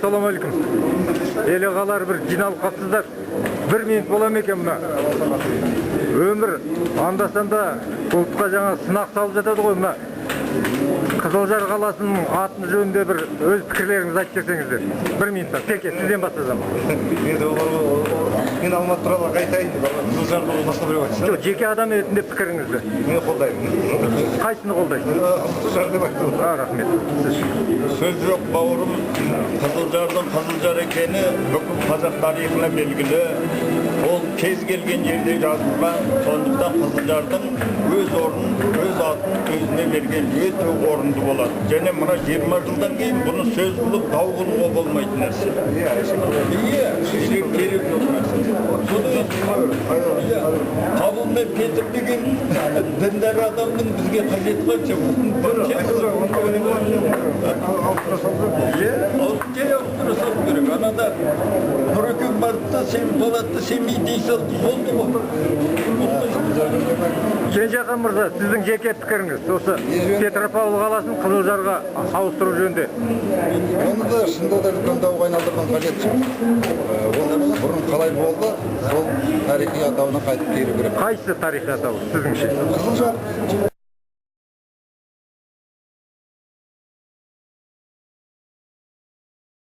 Ассалаумағалейкум. Ел ағалары, бір жиналып қалыпсыздар. Бір минут бола ма екен? Мына өмір анда санда ұлтқа жаңа сынақ салып жатады ғой. Мына Қызылжар қаласының атын жөнінде бір өз пікірлеріңізді айтып жіберсеңіздер, бір минутта. Теке, сізден бастасам. Енді мен Алматы туралы айтайын, Қызылжарды басқа біреу айтса. Жоқ, жеке адам ретінде пікіріңізді. Мен қолдаймын. Қайсыны қолдайсыз? Қызылжар деп айтты. А, рахмет. Сіз? Сөз жоқ, бауырым, Қызылжардың Қызылжар екені бүкіл қазақ тарихына белгілі. Ол кез келген жерде жазылған. Сондықтан Қызылжардың өз орнын, өз атын өзіне берген өте орынды болады. Және мына 20 жылдан кейін бұны сөз қылып, дау қылуға болмайтын нәрсе. Иә. Иә, керек жоқ нәрсе. Содан кейін, иә, Павел мен Петр деген діндар адамның бізге қажеті қанша? Иә, жай ауыстыра салу керек. Анада Нұрекең барды да, сен болады, Семей дей салды, болды ғой. Кенжехан мырза, сіздің жеке пікіріңіз осы Петропавл қаласын Қызылжарға ауыстыру жөнінде. Оны да шынында да үлкен дауға айналдырудың қажеті жоқ. Ол бұрын қалай болды, сол тарихи атауына қайтып келу керек. Қайсысы тарихи атауы, сіздіңше? Қызылжар.